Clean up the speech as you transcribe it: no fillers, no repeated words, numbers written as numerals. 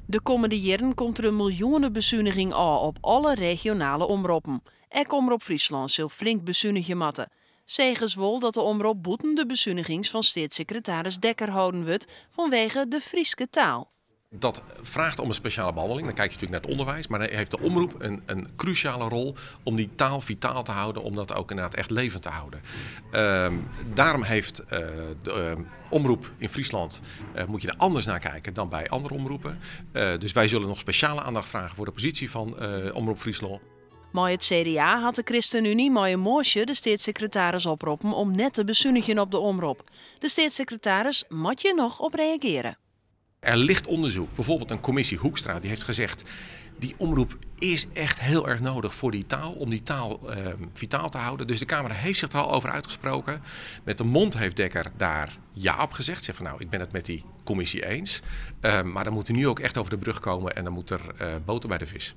De kommende jierren komt der in miljoenebesuniging ôf op alle regionale omroppen. Ek Omrop Fryslân sil flink besunigje moatte. Segers wol dat de omrop bûten de besunigings fan steatssekretaris Dekker holden wurdt fanwege de Fryske taal. Dat vraagt om een speciale behandeling. Dan kijk je natuurlijk naar het onderwijs, maar dan heeft de omroep een cruciale rol om die taal vitaal te houden, om dat ook inderdaad echt levend te houden. Daarom heeft de omroep in Friesland, moet je er anders naar kijken dan bij andere omroepen. Dus wij zullen nog speciale aandacht vragen voor de positie van Omroep Fryslân. Mei it CDA hat de ChristenUnie mei in moasje de steatssekretaris oproppen om net te besunigjen op de omrop. De steatssekretaris moat hjir noch op reagearje. Er ligt onderzoek, bijvoorbeeld een commissie Hoekstra, die heeft gezegd: die omroep is echt heel erg nodig voor die taal, om die taal vitaal te houden. Dus de Kamer heeft zich er al over uitgesproken. Met de mond heeft Dekker daar ja op gezegd. Zegt van nou, ik ben het met die commissie eens. Maar dan moet er nu ook echt over de brug komen en dan moet er boter bij de vis.